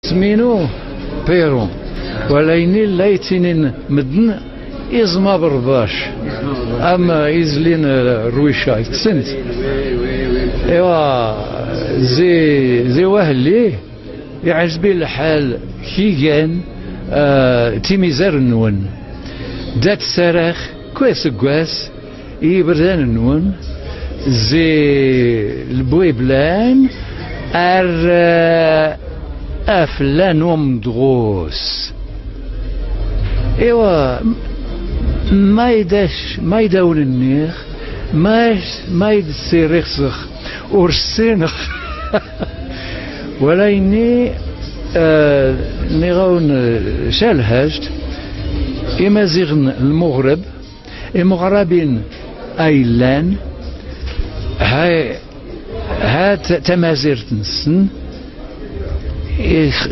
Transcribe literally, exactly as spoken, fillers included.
Isem-inu Perron. Wala ini la yettinin medden iẓem aberbac. Am izlin, eh, rwica, itetten-t. Ewa, zi, zi wahelli, iɛezbi lḥal kigan, eh, timizar-nwen. Dat sarax, kwe seggas, i yiberdan-nwen, zi lbwiblan ar, eh, aflan umedɣus. Iwa, m-, ma idac, ma idawn-nniɣ, ma, ma id-ssiriɣ ur ssineɣ. Wala ini, eh, nniɣ-awen, eh, calhajt, imaziɣen n lmuɣreb, imuɣrabin ay llan, ha, ha t-, tamazirt-nsen, ix-,